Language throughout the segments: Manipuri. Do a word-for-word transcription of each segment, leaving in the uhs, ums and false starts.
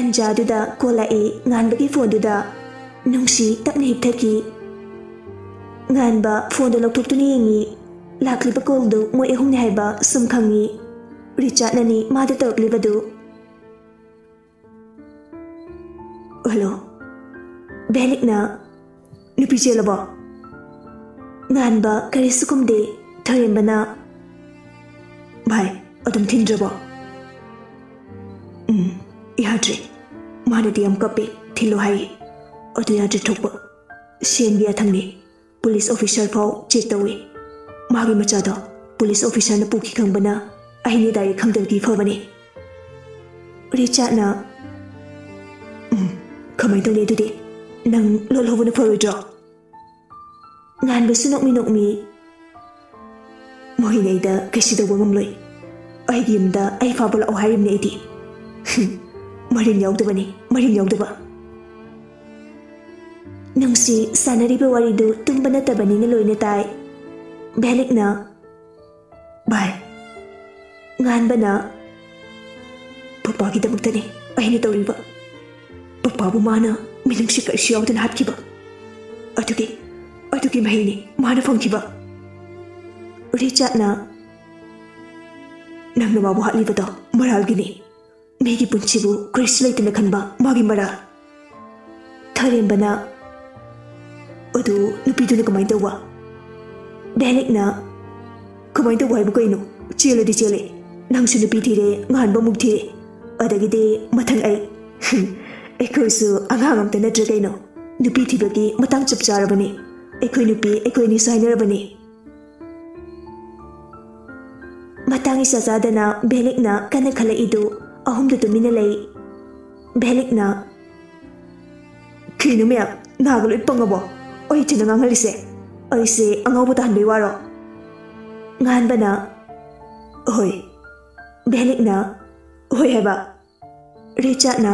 ꯇꯟꯖꯥꯗꯨꯗ ꯀꯣꯜ ꯂꯥꯛꯏ꯫ ꯉꯥꯟꯕꯒꯤ ꯐꯣꯟꯗꯨꯗ ꯅꯨꯡꯁꯤ ꯇꯞꯅ ꯍꯤꯞꯊꯈꯤ꯫ ꯉꯥꯟꯕ ꯐꯣꯟꯗꯣ ꯂꯧꯊꯣꯛꯇꯨꯅ ꯌꯦꯡꯉꯤ꯫ ꯂꯥꯛꯂꯤꯕ ꯀꯣꯜꯗꯨ ꯃꯣꯏ ꯑꯍꯨꯝꯅꯤ ꯍꯥꯏꯕ ꯁꯨꯝ ꯈꯪꯉꯤ꯫ ꯔꯤꯆꯥꯔꯗꯅꯅꯤ ꯃꯥꯗ ꯇꯧꯔꯛꯂꯤꯕꯗꯨ꯫ ꯍꯜꯂꯣ, ꯚꯦꯂꯤꯛꯅ ꯅꯨꯄꯤ ꯆꯦꯜꯂꯕꯣ? ꯉꯥꯟꯕ ꯀꯔꯤꯁꯨ ꯈꯨꯝꯗꯦ꯫ ꯊꯣꯏꯔꯦꯝꯕꯅ, "ꯚꯥꯏ, ꯑꯗꯨꯝ ꯊꯤꯟꯗ꯭ꯔꯕꯣ?" "ꯎꯝ, ꯌꯥꯗ꯭ꯔꯦ꯫ ꯃꯥꯅꯗꯤ ꯌꯥꯝ ꯀꯞꯄꯦ, ꯊꯤꯜꯂꯣ ꯍꯥꯏꯌꯦ꯫ ꯑꯗꯨ ꯌꯥꯗ꯭ꯔꯦ ꯊꯣꯛꯄ꯫ ꯁꯦꯟꯒꯤ ꯌꯥꯊꯪꯅꯦ꯫ ꯄꯨꯂꯤꯁ ꯑꯣꯐꯤꯁꯥꯔ ꯐꯥꯎ ꯆꯦꯛ ꯇꯧꯏ꯫ ꯃꯥꯒꯤ ꯃꯆꯥꯗꯣ ꯄꯨꯂꯤꯁ ꯑꯣꯐꯤꯁꯥꯔꯅ ꯄꯨꯈꯤ ꯈꯪꯕꯅ ꯑꯩꯅ ꯗꯥꯏꯔꯦꯛ ꯈꯪꯗꯕꯗꯤ ꯐꯕꯅꯤ꯫" ꯔꯤꯆꯥꯔꯗꯅ, "ꯎꯝ, ꯀꯃꯥꯏꯅ ꯇꯧꯅꯤ ꯑꯗꯨꯗꯤ? ꯅꯪ ꯂꯣꯠꯍꯧꯕꯅ ꯐꯔꯣꯏꯗ꯭ꯔꯣ?" ꯉꯥꯟꯕꯁꯨ ꯅꯣꯛꯃꯤ ꯅꯣꯛꯃꯤ, "ꯃꯣꯏꯅ ꯑꯩꯗ ꯀꯩꯁꯨ ꯇꯧꯕ ꯉꯝꯂꯣꯏ꯫ ꯑꯩꯒꯤ ꯌꯨꯝꯗ ꯑꯩ ꯐꯥꯕ ꯂꯥꯛꯑꯣ ꯍꯥꯏꯔꯤꯕꯅꯤ ꯑꯩꯗꯤ꯫" ꯃꯔꯤꯟ ꯌꯥꯎꯗꯕꯅꯤ, ꯃꯔꯤꯟ ꯌꯥꯎꯗꯕ꯫ ꯅꯨꯡꯁꯤ ꯁꯥꯟꯅꯔꯤꯕ ꯋꯥꯔꯤꯗꯨ ꯇꯨꯝꯕ ꯅꯠꯇꯕꯅꯤꯅ ꯂꯣꯏꯅ ꯇꯥꯏ꯫ ꯚꯦꯂꯤꯛꯅ, "ꯚꯥꯏ, ꯉꯥꯟꯕꯅ ꯄꯄꯥꯒꯤꯗꯃꯛꯇꯅꯤ ꯑꯩꯅ ꯇꯧꯔꯤꯕ꯫ ꯄꯄꯥꯕꯨ ꯃꯥꯅ ꯃꯤꯅꯨꯡꯁꯤ ꯀꯔꯤꯁꯨ ꯌꯥꯎꯗꯅ ꯍꯥꯠꯈꯤꯕ꯫ ꯑꯗꯨꯒꯤ, ꯑꯗꯨꯒꯤ ꯃꯍꯩꯅꯤ ꯃꯥꯅ ꯐꯪꯈꯤꯕ꯫" ꯔꯤꯆꯥꯔꯗꯅ, "ꯅꯪꯅ ꯃꯥꯕꯨ ꯍꯥꯠꯂꯤꯕꯗꯣ ꯃꯔꯥꯜꯒꯤꯅꯤ꯫ ꯃꯤꯒꯤ ꯄꯨꯟꯁꯤꯕꯨ ꯀꯔꯤꯁꯨ ꯂꯩꯇꯅ ꯈꯟꯕ ꯃꯥꯒꯤ ꯃꯔꯥꯜ꯫" ꯊꯣꯏꯔꯦꯝꯕꯅ, "ꯑꯗꯨ ꯅꯨꯄꯤꯗꯨꯅ ꯀꯃꯥꯏꯅ ꯇꯧꯕ?" ꯚꯦꯂꯤꯛꯅ, "ꯀꯃꯥꯏꯅ ꯇꯧꯕ ꯍꯥꯏꯕꯨ ꯀꯩꯅꯣ? ꯆꯦꯜꯂꯗꯤ ꯆꯦꯜꯂꯦ꯫ ꯅꯪꯁꯨ ꯅꯨꯄꯤ ꯊꯤꯔꯦ, ꯉꯥꯟꯕ ꯑꯃꯨꯛ ꯊꯤꯔꯦ꯫ ꯑꯗꯒꯤꯗꯤ ꯃꯊꯪ ꯑꯩ꯫ ꯑꯩꯈꯣꯏꯁꯨ ꯑꯉꯥꯡ ꯑꯝꯇ ꯅꯠꯇ꯭ꯔꯦ ꯀꯩꯅꯣ꯫ ꯅꯨꯄꯤ ꯊꯤꯕꯒꯤ ꯃꯇꯥꯡ ꯆꯞ ꯆꯥꯔꯕꯅꯤ꯫ ꯑꯩꯈꯣꯏ ꯅꯨꯄꯤ ꯑꯩꯈꯣꯏ ꯑꯅꯤꯁꯨ ꯍꯥꯏꯅꯔꯕꯅꯤ꯫" ꯃꯇꯥꯡ ꯏꯆꯥ ꯆꯥꯗꯅ ꯚꯦꯂꯤꯛꯅ ꯀꯟꯅ ꯈꯜꯂꯛꯏꯗꯨ ꯑꯍꯨꯝꯗꯨ ꯇꯨꯃꯤꯟꯅ ꯂꯩ꯫ ꯚꯦꯂꯤꯛꯅ, "ꯀꯩꯅꯣ ꯃꯌꯥꯝ, ꯅꯥꯒ ꯂꯣꯏ ꯄꯪꯉꯕꯣ? ꯑꯩ ꯊꯤꯅ ꯉꯥꯡꯍꯜꯂꯤꯁꯦ? ꯑꯩꯁꯦ ꯑꯉꯥꯎꯕ ꯇꯥꯍꯟꯕꯩ ꯋꯥꯔꯣ?" ꯉꯥꯟꯕꯅ, "ꯍꯣꯏ꯫" ꯚꯦꯂꯤꯛꯅ, "ꯍꯣꯏ" ꯍꯥꯏꯕ꯫ ꯔꯤꯆꯥꯔꯗꯅ,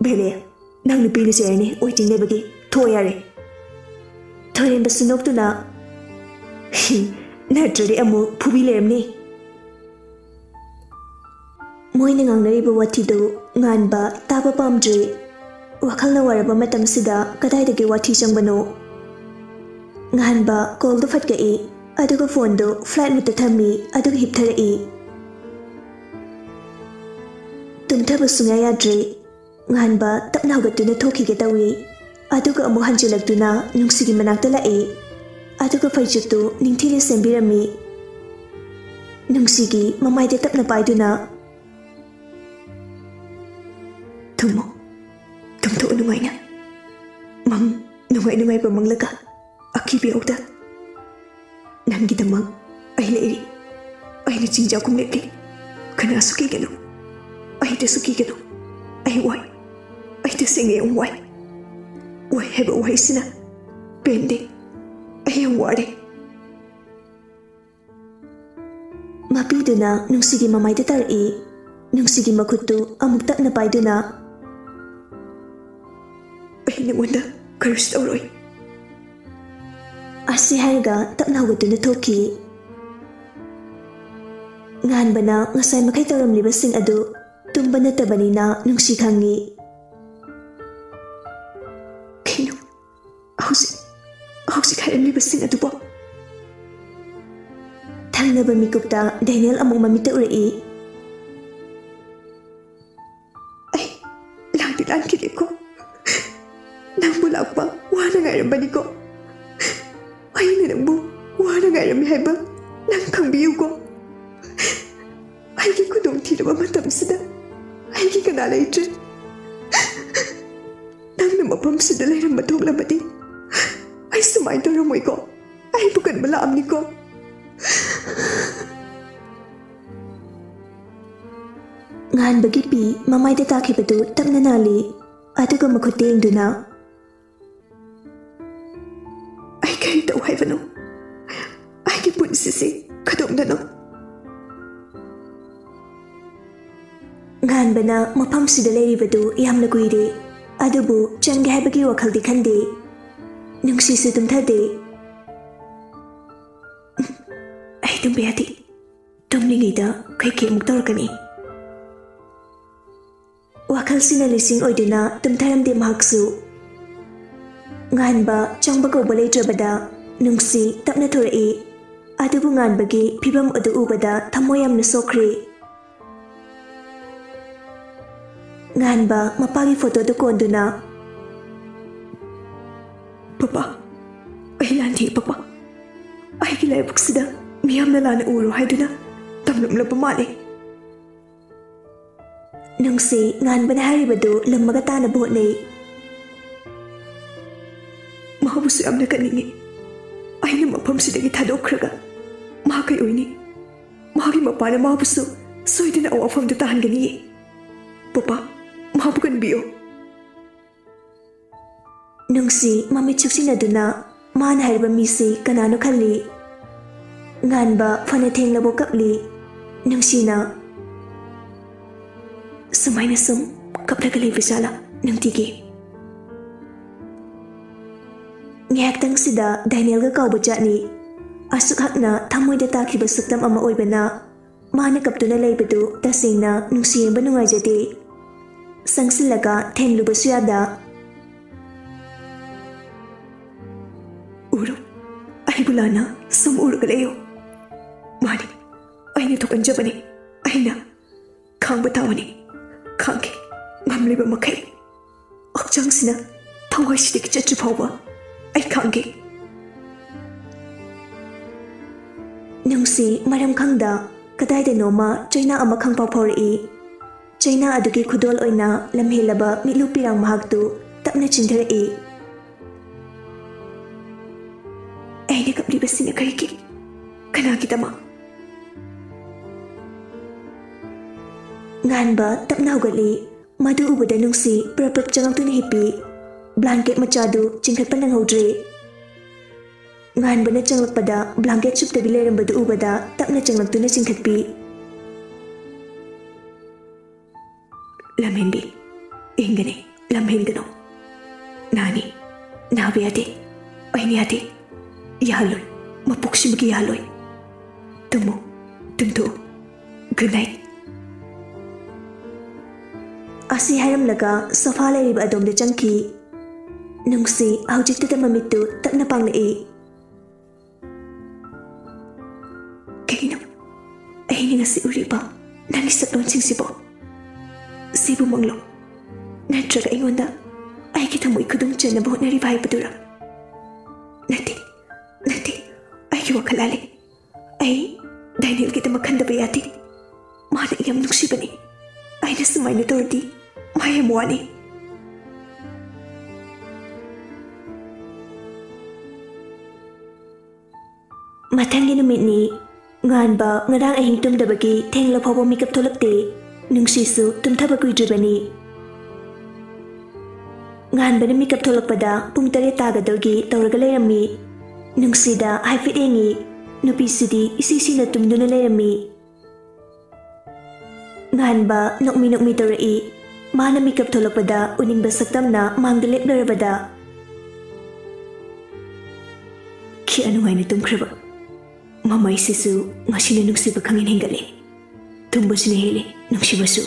"ꯚꯦꯂꯤ, ꯅꯪ ꯅꯨꯄꯤꯅ ꯆꯩꯔꯅꯤ, ꯑꯣꯏ ꯆꯤꯡꯅꯕꯒꯤ꯫ ꯊꯣꯛꯑꯣ ꯌꯥꯔꯦ꯫" ꯊꯣꯏꯔꯦꯝꯕꯁꯨ ꯅꯣꯛꯇꯨꯅ, "ꯍꯤ, ꯅꯠꯇ꯭ꯔꯗꯤ ꯑꯃꯨꯛ ꯐꯨꯕꯤ ꯂꯩꯔꯝꯅꯤ꯫" ꯃꯣꯏꯅ ꯉꯥꯡꯅꯔꯤꯕ ꯋꯥꯊꯤꯗꯨ ꯉꯥꯟꯕ ꯇꯥꯕ ꯄꯥꯝꯗ꯭ꯔꯦ꯫ ꯋꯥꯈꯜꯅ ꯋꯥꯔꯕ ꯃꯇꯝꯁꯤꯗ ꯀꯗꯥꯏꯗꯒꯤ ꯋꯥꯊꯤ ꯆꯪꯕꯅꯣ? ꯉꯥꯟꯕ ꯀꯣꯜꯗꯨ ꯐꯠ ꯀꯛꯏ, ꯑꯗꯨꯒ ꯐꯣꯟꯗꯨ flight mode ꯇ ꯊꯝꯃꯤ, ꯑꯗꯨꯒ ꯍꯤꯞꯊꯔꯛꯏ꯫ ꯇꯨꯝꯊꯕ ꯁꯨꯡꯌꯥ ꯌꯥꯗ꯭ꯔꯦ꯫ ꯉꯥꯟꯕ ꯇꯞꯅ ꯍꯧꯒꯠꯇꯨꯅ ꯊꯣꯛꯈꯤꯒꯦ ꯇꯧꯏ, ꯑꯗꯨꯒ ꯑꯃꯨꯛ ꯍꯟꯖꯤꯜꯂꯛꯇꯨꯅ ꯅꯨꯡꯁꯤꯒꯤ ꯃꯅꯥꯛꯇ ꯂꯥꯛꯏ, ꯑꯗꯨꯒ ꯐꯩꯖꯨꯞꯇꯨ ꯅꯤꯡꯊꯤꯅ ꯁꯦꯝꯕꯤꯔꯝꯃꯤ꯫ ꯅꯨꯡꯁꯤꯒꯤ ꯃꯃꯥꯏꯗ ꯇꯞꯅ ꯄꯥꯏꯗꯨꯅ, "ꯊꯨꯝꯃꯣ, ꯇꯨꯝꯊꯣꯛꯎ ꯅꯨꯡꯉꯥꯏꯅ꯫ ꯃꯪ ꯅꯨꯡꯉꯥꯏ ꯅꯨꯡꯉꯥꯏꯕ ꯃꯪꯂꯒ ꯑꯀꯤꯕ ꯌꯥꯎꯗ꯫ ꯅꯪꯒꯤꯗꯃꯛ ꯑꯩ ꯂꯩꯔꯤ꯫ ꯑꯩꯅ ꯆꯤꯡꯖꯥꯛ ꯀꯨꯝꯂꯦꯞꯂꯤ꯫ ꯀꯅꯥꯁꯨ ꯀꯤꯒꯅꯨ꯫ ꯑꯩꯗꯁꯨ ꯀꯤꯒꯅꯨ꯫ ꯑꯩ ꯋꯥꯏ꯫ ꯑꯩ ꯇꯁꯦꯡꯅ ꯌꯥꯝ ꯋꯥꯏ꯫ ꯋꯥꯏ ꯍꯥꯏꯕ ꯋꯥꯍꯩꯁꯤꯅ ꯄꯦꯟꯗꯦ꯫ ꯑꯩ ꯌꯥꯝ ꯋꯥꯔꯦ꯫" ꯃꯄꯤꯗꯨꯅ ꯅꯨꯡꯁꯤꯒꯤ ꯃꯃꯥꯏꯗ ꯇꯥꯔꯛꯏ, ꯅꯨꯡꯁꯤꯒꯤ ꯃꯈꯨꯠꯇꯨ ꯑꯃꯨꯛ ꯇꯞꯅ ꯄꯥꯏꯗꯨꯅ, "ꯑꯩ ꯅꯉꯣꯟꯗ ꯀꯔꯤꯁꯨ ꯇꯧꯔꯣꯏ꯫" ꯑꯁꯤ ꯍꯥꯏꯔꯒ ꯇꯞꯅ ꯍꯧꯒꯠꯇꯨꯅ ꯊꯣꯛꯈꯤ꯫ ꯉꯥꯟꯕꯅ ꯉꯁꯥꯏ ꯃꯈꯩ ꯇꯧꯔꯝꯂꯤꯕꯁꯤꯡ ꯑꯗꯨ ꯇꯨꯝꯕ ꯅꯠꯇꯕꯅꯤꯅ ꯅꯨꯡꯁꯤ ꯈꯪꯉꯤ꯫ "ꯀꯩꯅꯣ ꯍꯧꯖꯤꯛ, ꯍꯧꯖꯤꯛ ꯍꯥꯏꯔꯝꯂꯤꯕꯁꯤꯡ ꯑꯗꯨꯕꯣ?" ꯊꯪꯅꯕ ꯃꯤꯀꯨꯞꯇ ꯗꯦꯅꯤꯌꯦꯜ ꯑꯃꯨꯛ ꯃꯃꯤꯠꯇ ꯎꯔꯛꯏ꯫ "ꯑꯩ ꯂꯥꯟꯗꯤ ꯂꯥꯟꯈꯤꯗꯦꯀꯣ꯫ ꯅꯪꯕꯨ ꯂꯥꯛꯄ ꯋꯥꯅ ꯉꯥꯏꯔꯝꯕꯅꯤꯀꯣ꯫ ꯑꯩꯅ ꯅꯪꯕꯨ ꯋꯥꯅ ꯉꯥꯏꯔꯝꯃꯤ ꯍꯥꯏꯕ ꯅꯪ ꯈꯪꯕꯤꯌꯨꯀꯣ꯫ ꯑꯩꯒꯤ ꯈꯨꯗꯣꯡꯊꯤꯔꯕ ꯃꯇꯝꯁꯤꯗ ꯑꯩꯒꯤ ꯀꯅꯥ ꯂꯩꯇ꯭ꯔꯦ꯫ ꯅꯪꯅ ꯃꯐꯝꯁꯤꯗ ꯂꯩꯔꯝꯕ ꯊꯣꯛꯂꯕꯗꯤ ꯑꯩ ꯁꯨꯃꯥꯏꯅ ꯇꯧꯔꯝꯃꯣꯏꯀꯣ꯫ ꯑꯩꯕꯨ ꯀꯟꯕ ꯂꯥꯛꯑꯝꯅꯤꯀꯣ꯫" ꯉꯥꯟꯕꯒꯤ ꯄꯤ ꯃꯃꯥꯏꯗ ꯇꯥꯈꯤꯕꯗꯨ ꯇꯞꯅ ꯅꯥꯜꯂꯤ, ꯑꯗꯨꯒ ꯃꯈꯨꯠ ꯇꯦꯡꯗꯨꯅ, "ꯑꯩ ꯀꯔꯤ ꯇꯧ ꯍꯥꯏꯕꯅꯣ? ꯑꯩꯒꯤ ꯄꯨꯟꯁꯤꯁꯦ ꯀꯗꯣꯝꯗꯅꯣ?" ꯉꯥꯟꯕꯅ ꯃꯐꯝꯁꯤꯗ ꯂꯩꯔꯤꯕꯗꯨ ꯌꯥꯝꯅ ꯀꯨꯏꯔꯦ, ꯑꯗꯨꯕꯨ ꯆꯪꯒꯦ ꯍꯥꯏꯕꯒꯤ ꯋꯥꯈꯜꯗꯤ ꯈꯟꯗꯦ꯫ ꯅꯨꯡꯁꯤꯁꯨ ꯇꯨꯝꯊꯗꯦ꯫ "ꯑꯩ ꯇꯨꯝꯕ ꯌꯥꯗꯦ꯫ ꯇꯨꯝꯂꯤꯉꯩꯗ ꯀꯩꯀꯩ ꯑꯃꯨꯛ ꯇꯧꯔꯛꯀꯅꯤ꯫" ꯋꯥꯈꯜꯁꯤꯅ ꯂꯤꯁꯤꯡ ꯑꯣꯏꯗꯨꯅ ꯇꯨꯝꯊꯔꯝꯗꯦ ꯃꯍꯥꯛꯁꯨ꯫ ꯉꯥꯟꯕ ꯆꯪꯕ ꯀꯧꯕ ꯂꯩꯇ꯭ꯔꯕꯗ ꯅꯨꯡꯁꯤ ꯇꯞꯅ ꯊꯣꯔꯛꯏ꯫ ꯑꯗꯨꯕꯨ ꯉꯥꯟꯕꯒꯤ ꯐꯤꯚꯝ ꯑꯗꯨ ꯎꯕꯗ ꯊꯃꯣꯏ ꯌꯥꯝꯅ ꯁꯣꯛꯈ꯭ꯔꯦ꯫ ꯉꯥꯟꯕ ꯃꯄꯥꯒꯤ ꯐꯣꯇꯣꯗꯨ ꯀꯣꯟꯗꯨꯅ, "ꯄꯄꯥ, ꯑꯩ ꯂꯥꯟꯊꯤ ꯄꯄꯥ꯫ ꯑꯩꯒꯤ ꯂꯥꯏꯕꯛꯁꯤꯗ ꯃꯤꯌꯥꯝꯅ ꯂꯥꯟꯅ ꯎꯔꯣ ꯍꯥꯏꯗꯨꯅ ꯇꯝꯂꯝꯂꯕ ꯃꯥꯜꯂꯦ꯫" ꯅꯨꯡꯁꯤ ꯉꯥꯟꯕꯅ ꯍꯥꯏꯔꯤꯕꯗꯨ ꯂꯨꯝꯃꯒ ꯇꯥꯅꯕ ꯍꯣꯠꯅꯩ꯫ "ꯃꯍꯥꯛꯄꯨꯁꯨ ꯌꯥꯝꯅ ꯀꯟꯅꯤꯡꯉꯤ꯫ ꯑꯩꯅ ꯃꯐꯝꯁꯤꯗꯒꯤ ꯊꯥꯗꯣꯛꯈ꯭ꯔꯒ ꯃꯍꯥꯛ ꯀꯩ ꯑꯣꯏꯅꯤ? ꯃꯍꯥꯛꯀꯤ ꯃꯄꯥꯅ ꯃꯍꯥꯛꯄꯨꯁꯨ ꯁꯣꯏꯗꯅ ꯑꯋꯥꯐꯝꯗ ꯇꯥꯍꯟꯒꯅꯤꯌꯦ꯫ ꯄꯄꯥ, ꯃꯍꯥꯛꯄꯨ ꯀꯟꯕꯤꯌꯨ꯫" ꯅꯨꯡꯁꯤ ꯃꯃꯤꯠ ꯆꯨꯛꯁꯤꯟꯅꯗꯨꯅ ꯃꯥꯅ ꯍꯥꯏꯔꯤꯕ ꯃꯤꯁꯤ ꯀꯅꯥꯅꯣ ꯈꯜꯂꯤ꯫ ꯉꯥꯟꯕ ꯐꯅ ꯊꯦꯡꯂꯕꯣ ꯀꯞꯂꯤ꯫ ꯅꯨꯡꯁꯤꯅ, "ꯁꯨꯃꯥꯏꯅ ꯁꯨꯝ ꯀꯞꯂꯒ ꯂꯩꯕ ꯖꯥꯠꯂꯥ ꯅꯨꯡꯇꯤꯒꯤ?" ꯉꯥꯏꯍꯥꯛꯇꯪꯁꯤꯗ ꯗꯥꯏꯅꯦꯜꯒ ꯀꯥꯎꯕ ꯖꯥꯠꯅꯤ꯫ ꯑꯁꯨꯛ ꯍꯛꯅ ꯊꯃꯣꯏꯗ ꯇꯥꯈꯤꯕ ꯁꯛꯇꯝ ꯑꯃ ꯑꯣꯏꯕꯅ ꯃꯥꯅ ꯀꯞꯇꯨꯅ ꯂꯩꯕꯗꯨ ꯇꯁꯦꯡꯅ ꯅꯨꯡꯁꯤ ꯌꯦꯡꯕ ꯅꯨꯡꯉꯥꯏꯖꯗꯦ꯫ ꯆꯪꯁꯤꯜꯂꯒ ꯊꯦꯝꯂꯨꯕꯁꯨ ꯌꯥꯗ꯫ "ꯎꯔꯣ, ꯑꯩꯕꯨ ꯂꯥꯟꯅ ꯁꯨꯝ ꯎꯔꯒ ꯂꯩꯌꯣ꯫ ꯃꯥꯅꯤ, ꯑꯩꯅ ꯊꯣꯛꯍꯟꯖꯕꯅꯤ꯫ ꯑꯩꯅ ꯈꯥꯡꯕ ꯇꯥꯕꯅꯤ꯫ ꯈꯥꯡꯒꯦ, ꯉꯝꯂꯤꯕ ꯃꯈꯩ꯫ ꯍꯛꯆꯥꯡꯁꯤꯅ ꯊꯋꯥꯏꯁꯤꯗꯒꯤ ꯆꯠꯇ꯭ꯔꯤ ꯐꯥꯎꯕ ꯑꯩ ꯈꯥꯡꯒꯦ꯫" ꯅꯨꯡꯁꯤ ꯃꯔꯝ ꯈꯪꯗ ꯀꯗꯥꯏꯗꯅꯣꯃ ꯆꯩꯅꯥ ꯑꯃ ꯈꯪꯐꯥꯎ ꯐꯥꯎꯔꯛꯏ꯫ ꯆꯩꯅꯥ ꯑꯗꯨꯒꯤ ꯈꯨꯗꯣꯜ ꯑꯣꯏꯅ ꯂꯝꯍꯦꯜꯂꯕ ꯃꯤꯠꯂꯨ ꯄꯤꯔꯥꯡ ꯃꯍꯥꯛꯇꯨ ꯇꯞꯅ ꯆꯤꯟꯊꯔꯛꯏ꯫ "ꯑꯩꯅ ꯀꯞꯂꯤꯕꯁꯤꯅ ꯀꯔꯤꯒꯤ? ꯀꯅꯥꯒꯤꯗꯃꯛ?" ꯉꯥꯟꯕ ꯇꯞꯅ ꯍꯧꯒꯠꯂꯤ꯫ ꯃꯗꯨ ꯎꯕꯗ ꯅꯨꯡꯁꯤ ꯄ꯭ꯔꯞ ꯄ꯭ꯔꯞ ꯆꯪꯂꯛꯇꯨꯅ ꯍꯤꯞꯄꯤ꯫ ꯕ꯭ꯂꯥꯡꯀꯦꯠ ꯃꯆꯥꯗꯨ ꯆꯤꯡꯈꯠꯄ ꯅꯪꯍꯧꯗ꯭ꯔꯦ꯫ ꯉꯥꯟꯕꯅ ꯆꯪꯂꯛꯄꯗ ꯕ꯭ꯂꯥꯡꯀꯦꯠ ꯁꯨꯞꯇꯕꯤ ꯂꯩꯔꯝꯕꯗꯨ ꯎꯕꯗ ꯇꯞꯅ ꯆꯪꯂꯛꯇꯨꯅ ꯆꯤꯡꯈꯠꯄꯤ꯫ "ꯂꯝꯍꯦꯟꯕꯤ, ꯏꯪꯒꯅꯤ, ꯂꯝꯍꯦꯟꯒꯅꯨ꯫ ꯅꯥꯅꯤ, ꯅꯥꯕ ꯌꯥꯗꯦ, ꯑꯩꯅ ꯌꯥꯗꯦ꯫ ꯌꯥꯍꯜꯂꯣꯏ, ꯃꯄꯣꯛꯁꯤꯃꯒꯤ ꯌꯥꯍꯜꯂꯣꯏ꯫ ꯇꯨꯝꯃꯨ, ꯇꯨꯝꯊꯣꯛꯎ꯫ Good night꯫" ꯑꯁꯤ ꯍꯥꯏꯔꯝꯂꯒ ꯁꯣꯐꯥ ꯂꯩꯔꯤꯕ ꯑꯗꯣꯝꯗ ꯆꯪꯈꯤ꯫ ꯅꯨꯡꯁꯤ ꯍꯧꯖꯤꯛꯇꯗ ꯃꯃꯤꯠꯇꯨ ꯇꯞꯅ ꯄꯥꯡꯂꯛꯏ꯫ "ꯀꯩꯅꯣ? ꯑꯩꯅ ꯉꯁꯤ ꯎꯔꯤꯕ ꯅꯪꯒꯤ ꯁꯛꯂꯣꯟꯁꯤꯡꯁꯤꯕꯣ? ꯁꯤꯕꯨ ꯃꯪꯂꯣ? ꯅꯠꯇ꯭ꯔꯒ ꯑꯩꯉꯣꯟꯗ ꯑꯩꯒꯤ ꯊꯃꯣꯏ ꯈꯨꯗꯨꯝ ꯆꯟꯅꯕ ꯍꯣꯠꯅꯔꯤꯕ ꯍꯥꯏꯕꯗꯨꯔ?" "ꯅꯠꯇꯦ, ꯅꯠꯇꯦ, ꯑꯩꯒꯤ ꯋꯥꯈꯜ ꯂꯥꯜꯂꯦ꯫ ꯑꯩ ꯗꯥꯏꯅꯦꯜꯒꯤꯗꯃꯛ ꯈꯟꯗꯕ ꯌꯥꯗꯦ꯫ ꯃꯥꯅ ꯑꯩ ꯌꯥꯝ ꯅꯨꯡꯁꯤꯕꯅꯤ꯫ ꯑꯩꯅ ꯁꯨꯃꯥꯏꯅ ꯇꯧꯔꯗꯤ ꯃꯥ ꯌꯥꯝ ꯋꯥꯅꯤ꯫" ꯃꯊꯪꯒꯤ ꯅꯨꯃꯤꯠꯅꯤ꯫ ꯉꯥꯟꯕ ꯉꯔꯥꯡ ꯑꯍꯤꯡ ꯇꯨꯝꯗꯕꯒꯤ ꯊꯦꯡꯂ ꯐꯥꯎꯕ ꯃꯤꯀꯞ ꯊꯣꯛꯂꯛꯇꯦ꯫ ꯅꯨꯡꯁꯤꯁꯨ ꯇꯨꯝꯊꯕ ꯀꯨꯏꯗ꯭ꯔꯤꯕꯅꯤ꯫ ꯉꯥꯟꯕꯅ ꯃꯤꯀꯞ ꯊꯣꯛꯂꯛꯄꯗ ꯄꯨꯡ ꯇꯔꯦꯠ ꯇꯥꯒꯗꯧꯒꯤ ꯇꯧꯔꯒ ꯂꯩꯔꯝꯃꯤ꯫ ꯅꯨꯡꯁꯤꯗ ꯍꯥꯏꯐꯦꯠ ꯌꯦꯡꯉꯤ꯫ ꯅꯨꯄꯤꯁꯤꯗꯤ ꯏꯁꯤ ꯁꯤꯅ ꯇꯨꯝꯗꯨꯅ ꯂꯩꯔꯝꯃꯤ꯫ ꯉꯥꯟꯕ ꯅꯣꯛꯃꯤ ꯅꯣꯛꯃꯤ ꯇꯧꯔꯛꯏ꯫ ꯃꯥꯅ ꯃꯤꯀꯞ ꯊꯣꯛꯂꯛꯄꯗ ꯎꯅꯤꯡꯕ ꯁꯛꯇꯝꯅ ꯃꯥꯡꯗ ꯂꯦꯞꯂꯔꯕꯗ, "ꯀꯌꯥ ꯅꯨꯡꯉꯥꯏꯅ ꯇꯨꯝꯈ꯭ꯔꯕ꯫ ꯃꯃꯩꯁꯤꯁꯨ ꯉꯁꯤꯅ ꯅꯨꯡꯁꯤꯕ ꯈꯪꯍꯦꯟ ꯍꯦꯟꯒꯠꯂꯦ꯫ ꯇꯨꯝꯕꯁꯤꯅ ꯍꯦꯜꯂꯦ ꯅꯨꯡꯁꯤꯕꯁꯨ꯫"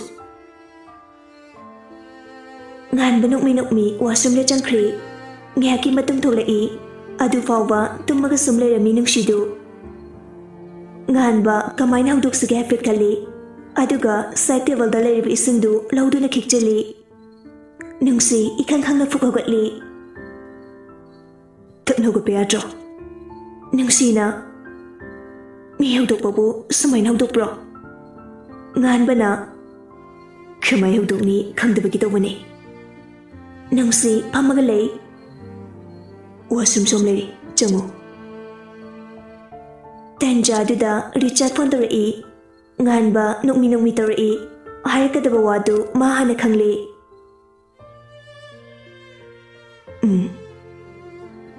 ꯉꯥꯟꯕ ꯅꯣꯛꯃꯤ ꯅꯣꯛꯃꯤ washroomꯗ ꯆꯪꯈ꯭ꯔꯦ꯫ ꯉꯥꯏꯍꯥꯛꯀꯤ ꯃꯇꯨꯡ ꯊꯣꯛꯂꯛꯏ꯫ ꯑꯗꯨ ꯐꯥꯎꯕ ꯇꯨꯝꯃꯒ ꯁꯨꯝ ꯂꯩꯔꯝꯃꯤ ꯅꯨꯡꯁꯤꯗꯨ꯫ ꯉꯥꯟꯕ ꯀꯃꯥꯏꯅ ꯍꯧꯗꯣꯛꯁꯤꯒꯦ ꯍꯥꯏꯐꯦꯠ ꯈꯜꯂꯤ꯫ ꯑꯗꯨꯒ side tableꯗ ꯂꯩꯔꯤꯕ ꯏꯁꯤꯡꯗꯨ ꯂꯧꯗꯨꯅ ꯈꯤꯛꯆꯤꯜꯂꯤ꯫ ꯅꯨꯡꯁꯤ ꯏꯈꯪ ꯈꯪꯅ ꯐꯨꯛ ꯍꯧꯒꯠꯂꯤ꯫ "ꯊꯛꯅ ꯍꯧꯒꯠꯄ ꯌꯥꯗ꯭ꯔꯣ?" ꯅꯨꯡꯁꯤꯅ, "ꯃꯤ ꯍꯧꯗꯣꯛꯄꯕꯨ ꯁꯨꯃꯥꯏꯅ ꯍꯧꯗꯣꯛꯄ꯭ꯔꯣ?" ꯉꯥꯟꯕꯅ, "ꯀꯃꯥꯏ ꯍꯧꯗꯣꯛꯅꯤ ꯈꯪꯗꯕꯒꯤ ꯇꯧꯕꯅꯦ꯫" ꯅꯨꯡꯁꯤ ꯐꯝꯃꯒ ꯂꯩ꯫ "Washroom ꯁꯣꯝ ꯂꯩꯔꯤ, ꯆꯪꯉꯨ꯫" ꯇꯟꯖꯥꯗꯨꯗ ꯔꯤꯆꯥꯔꯗ ꯐꯣꯟ ꯇꯧꯔꯛꯏ꯫ ꯉꯥꯟꯕ ꯅꯣꯛꯃꯤ ꯅꯣꯛꯃꯤ ꯇꯧꯔꯛꯏ꯫ ꯍꯥꯏꯔꯛꯀꯗꯕ ꯋꯥꯗꯨ ꯃꯥ ꯍꯥꯟꯅ ꯈꯪꯂꯦ꯫ "ꯎꯝ꯫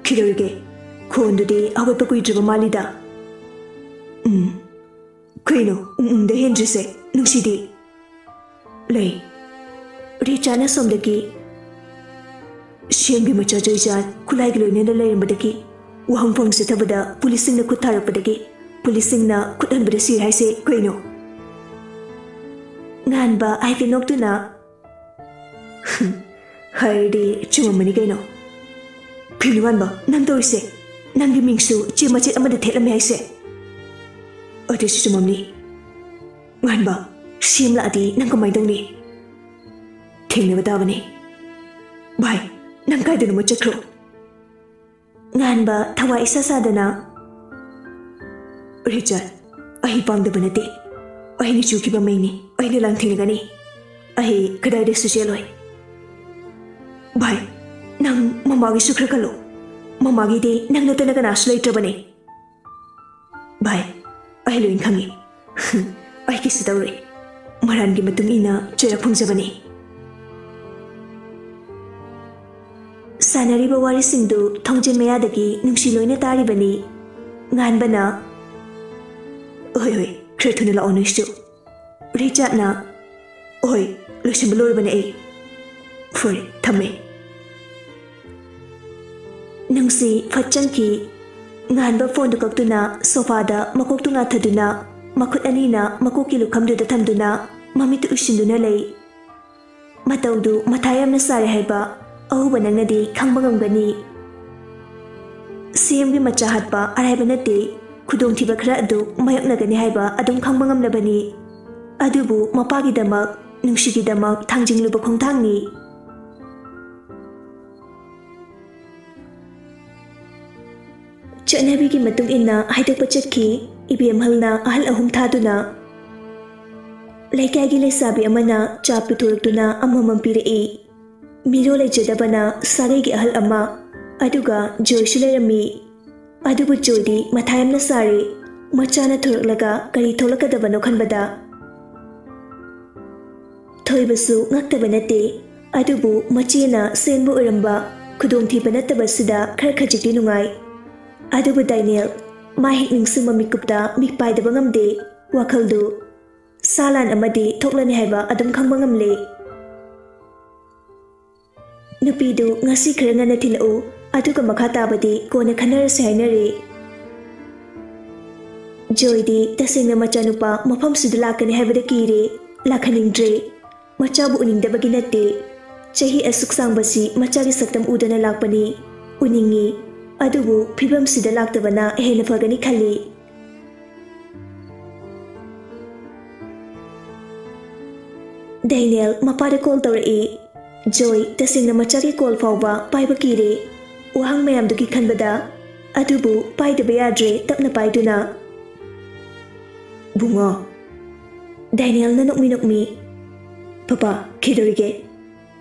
ꯀꯩꯗꯧꯔꯤꯒꯦ? ꯈꯣꯟꯗꯨꯗꯤ ꯍꯧꯒꯠꯄ ꯀꯨꯏꯗ꯭ꯔꯤꯕ ꯃꯥꯜꯂꯤꯗ꯫" "ꯎꯝ꯫ ꯀꯩꯅꯣ ꯎꯝ ꯎꯝꯗ ꯍꯦꯟꯗ꯭ꯔꯤꯁꯦ? ꯅꯨꯡꯁꯤꯗꯤ?" "ꯂꯩ꯫" ꯔꯤꯆꯥꯅ ꯁꯣꯝꯗꯒꯤ, "ꯁꯦꯝꯒꯤ ꯃꯆꯥ ꯖꯩꯖꯥꯟ ꯈꯨꯠꯂꯥꯏꯒ ꯂꯣꯏꯅꯅ ꯂꯩꯔꯝꯕꯗꯒꯤ ꯋꯥꯍꯪꯐꯝ ꯆꯠꯊꯕꯗ ꯄꯨꯂꯤꯁꯁꯤꯡꯅ ꯈꯨꯠ ꯊꯥꯔꯛꯄꯗꯒꯤ ꯄꯨꯂꯤꯁꯁꯤꯡꯅ ꯈꯨꯠ ꯍꯟꯕꯗ ꯁꯤ ꯍꯥꯏꯁꯦ ꯀꯩꯅꯣ?" ꯉꯥꯟꯕ ꯍꯥꯏꯐꯦꯠ ꯅꯣꯛꯇꯨꯅ, ꯍꯥꯏꯔꯗꯤ ꯆꯨꯝꯃꯝꯃꯅꯤ ꯀꯩꯅꯣ꯫ ꯀꯩꯅꯣ ꯉꯥꯟꯕ, ꯅꯪ ꯇꯧꯔꯤꯁꯦ? ꯅꯪꯒꯤ ꯃꯤꯡꯁꯨ ꯆꯦ ꯃꯆꯦꯠ ꯑꯃꯗ ꯊꯦꯠꯂꯝꯃꯦ ꯍꯥꯏꯁꯦ? ꯑꯗꯨꯁꯨ ꯆꯨꯝꯃꯝꯅꯤ꯫ ꯉꯥꯟꯕ, ꯁꯤ ꯑꯃ ꯂꯥꯛꯑꯗꯤ ꯅꯪ ꯀꯃꯥꯏꯅ ꯇꯧꯅꯤ? ꯊꯦꯡꯅꯕ ꯇꯥꯕꯅꯤ꯫ ꯚꯥꯏ, ꯅꯪ ꯀꯥꯏꯗꯅꯣꯃ ꯆꯠꯈ꯭ꯔꯣ꯫ ꯉꯥꯟꯕ ꯊꯋꯥꯏ ꯏꯁꯥ ꯁꯥꯗꯅ, "ꯔꯤꯆꯥꯔꯗ, ꯑꯩ ꯄꯥꯝꯗꯕ ꯅꯠꯇꯦ꯫ ꯑꯩꯅ ꯆꯨꯈꯤꯕ ꯃꯩꯅꯤ꯫ ꯑꯩꯅ ꯂꯥꯟꯊꯦꯡꯅꯒꯅꯤ꯫ ꯑꯩ ꯀꯗꯥꯏꯗꯁꯨ ꯆꯦꯜꯂꯣꯏ꯫" "ꯚꯥꯏ, ꯅꯪ ꯃꯃꯥꯒꯤꯁꯨ ꯈꯔ ꯈꯜꯂꯣ꯫ ꯃꯃꯥꯒꯤꯗꯤ ꯅꯪ ꯅꯠꯇꯅ ꯀꯅꯥꯁꯨ ꯂꯩꯇ꯭ꯔꯕꯅꯦ꯫" "ꯚꯥꯏ, ꯑꯩ ꯂꯣꯏ ꯈꯪꯉꯤ꯫" "ꯑꯩ ꯀꯩꯁꯨ ꯇꯧꯔꯣꯏ꯫ ꯃꯔꯥꯟꯒꯤ ꯃꯇꯨꯡ ꯏꯟꯅ ꯆꯩꯔꯥꯛ ꯐꯪꯖꯕꯅꯤ꯫" ꯁꯥꯟꯅꯔꯤꯕ ꯋꯥꯔꯤꯁꯤꯡꯗꯨ ꯊꯣꯡꯖꯤꯟ ꯃꯌꯥꯗꯒꯤ ꯅꯨꯡꯁꯤ ꯂꯣꯏꯅ ꯇꯥꯔꯤꯕꯅꯤ꯫ ꯉꯥꯟꯕꯅ, "ꯍꯣꯏ, ꯍꯣꯏ, ꯈꯔ ꯊꯨꯅ ꯂꯥꯛꯑꯣ ꯅꯣꯏꯁꯨ꯫" ꯔꯤꯆꯥꯔꯗꯅ, "ꯍꯣꯏ, ꯂꯣꯏꯁꯤꯟꯕ ꯂꯣꯏꯔꯕꯅꯦ ꯑꯩ꯫ ꯐꯔꯦ, ꯊꯝꯃꯦ꯫" ꯅꯨꯡꯁꯤ ꯐꯠ ꯆꯪꯈꯤ꯫ ꯉꯥꯟꯕ ꯐꯣꯟꯗꯨ ꯀꯛꯇꯨꯅ ꯁꯣꯐꯥꯗ ꯃꯀꯣꯛꯇꯨ ꯉꯥꯊꯗꯨꯅ ꯃꯈꯨꯠ ꯑꯅꯤꯅ ꯃꯀꯣꯛꯀꯤ ꯂꯨꯈꯝꯗꯨꯗ ꯊꯝꯗꯨꯅ ꯃꯃꯤꯠꯇꯨ ꯎꯏꯁꯤꯟꯗꯨꯅ ꯂꯩ꯫ ꯃꯇꯧꯗꯨ ꯃꯊꯥ ꯌꯥꯝꯅ ꯁꯥꯔꯦ ꯍꯥꯏꯕ ꯑꯎꯕ ꯅꯪꯅꯗꯤ ꯈꯪꯕ ꯉꯝꯒꯅꯤ꯫ ꯁꯤ ꯑꯦꯝꯒꯤ ꯃꯆꯥ ꯍꯥꯠꯄ ꯑꯔꯥꯏꯕ ꯅꯠꯇꯦ꯫ ꯈꯨꯗꯣꯡꯊꯤꯕ ꯈꯔ ꯑꯗꯨ ꯃꯥꯌꯣꯛꯅꯒꯅꯤ ꯍꯥꯏꯕ ꯑꯗꯨꯝ ꯈꯪꯕ ꯉꯝꯂꯕꯅꯤ꯫ ꯑꯗꯨꯕꯨ ꯃꯄꯥꯒꯤꯗꯃꯛ, ꯅꯨꯡꯁꯤꯒꯤꯗꯃꯛ ꯊꯥꯡꯖꯤꯡꯂꯨꯕ ꯈꯣꯡꯊꯥꯡꯅꯤ꯫ ꯆꯠꯅꯕꯤꯒꯤ ꯃꯇꯨꯡ ꯏꯟꯅ ꯍꯥꯏꯗꯣꯛꯄ ꯆꯠꯈꯤ꯫ ꯏꯕꯦꯝꯍꯜꯅ ꯑꯍꯜ ꯑꯍꯨꯝ ꯊꯥꯗꯨꯅ ꯂꯩꯀꯥꯏꯒꯤ ꯂꯩꯁꯥꯕꯤ ꯑꯃꯅ ꯆꯥ ꯄꯨꯊꯣꯔꯛꯇꯨꯅ ꯑꯃꯃꯝ ꯄꯤꯔꯛꯏ꯫ ꯃꯤꯔꯣꯜ ꯂꯩꯖꯗꯕꯅ ꯁꯥꯒꯩꯒꯤ ꯑꯍꯜ ꯑꯃ, ꯑꯗꯨꯒ ꯖꯣꯏꯁꯨ ꯂꯩꯔꯝꯃꯤ꯫ ꯑꯗꯨꯕꯨ ꯖꯣꯏꯗꯤ ꯃꯊꯥ ꯌꯥꯝꯅ ꯁꯥꯔꯦ꯫ ꯃꯆꯥꯅ ꯊꯣꯔꯛꯂꯒ ꯀꯔꯤ ꯊꯣꯛꯂꯛꯀꯗꯕꯅꯣ ꯈꯟꯕꯗ꯫ ꯊꯣꯏꯕꯁꯨ ꯉꯛꯇꯕ ꯅꯠꯇꯦ꯫ ꯑꯗꯨꯕꯨ ꯃꯆꯦꯅ ꯁꯦꯝꯕ ꯑꯣꯏꯔꯝꯕ ꯈꯨꯗꯣꯡꯊꯤꯕ ꯅꯠꯇꯕꯁꯤꯗ ꯈꯔ ꯈꯖꯤꯛꯇꯤ ꯅꯨꯡꯉꯥꯏ꯫ ꯑꯗꯨꯕꯨ ꯗꯥꯏꯅꯦꯜ, ꯃꯥ ꯍꯦꯛ ꯅꯤꯡꯁꯤꯡꯕ ꯃꯤꯀꯨꯞꯇ ꯃꯤꯠ ꯄꯥꯏꯗꯕ ꯉꯝꯗꯦ꯫ ꯋꯥꯈꯜꯗꯨ ꯁꯥ ꯂꯥꯟ ꯑꯃꯗꯤ ꯊꯣꯛꯂꯅꯤ ꯍꯥꯏꯕ ꯑꯗꯨꯝ ꯈꯪꯕ ꯉꯝꯂꯦ꯫ ꯅꯨꯄꯤꯗꯨ ꯉꯁꯤ ꯈꯔ ꯉꯟꯅ ꯊꯤꯜꯂꯛꯎ, ꯑꯗꯨꯒ ꯃꯈꯥ ꯇꯥꯕꯗꯤ ꯀꯣꯟꯅ ꯈꯟꯅꯔꯁꯦ ꯍꯥꯏꯅꯔꯦ꯫ ꯖꯣꯏꯗꯤ ꯇꯁꯦꯡꯅ ꯃꯆꯥꯅꯨꯄꯥ ꯃꯐꯝꯁꯤꯗ ꯂꯥꯛꯀꯅꯤ ꯍꯥꯏꯕꯗ ꯀꯤꯔꯦ, ꯂꯥꯛꯍꯟꯅꯤꯡꯗ꯭ꯔꯦ꯫ ꯃꯆꯥꯕꯨ ꯎꯅꯤꯡꯗꯕꯒꯤ ꯅꯠꯇꯦ, ꯆꯍꯤ ꯑꯁꯨꯛ ꯁꯥꯡꯕꯁꯤ ꯃꯆꯥꯒꯤ ꯁꯛꯇꯝ ꯎꯗꯅ ꯂꯥꯛꯄꯅꯤ꯫ ꯎꯅꯤꯡꯉꯤ꯫ ꯑꯗꯨꯕꯨ ꯐꯤꯕꯝꯁꯤꯗ ꯂꯥꯛꯇꯕꯅ ꯍꯦꯟꯅ ꯐꯒꯅꯤ ꯈꯜꯂꯤ꯫ ꯗꯦꯅꯤꯌꯦꯜ ꯃꯄꯥꯗ ꯀꯣꯜ ꯇꯧꯔꯛꯏ꯫ ꯖꯣꯏ ꯇꯁꯦꯡꯅ ꯃꯆꯥꯒꯤ ꯀꯣꯜ ꯐꯥꯎꯕ ꯄꯥꯏꯕ ꯀꯤꯔꯦ꯫ ꯋꯥꯍꯪ ꯃꯌꯥꯝꯗꯨꯒꯤ ꯈꯟꯕꯗ꯫ ꯑꯗꯨꯕꯨ ꯄꯥꯏꯗꯕ ꯌꯥꯗ꯭ꯔꯦ, ꯇꯞꯅ ꯄꯥꯏꯗꯨꯅ꯫ "ꯕꯨꯡꯉꯣ꯫" ꯗꯦꯅꯤꯌꯦꯜꯅ ꯅꯣꯛꯃꯤ ꯅꯣꯛꯃꯤ꯫ "ꯄꯄꯥ, ꯀꯩꯗꯧꯔꯤꯒꯦ?"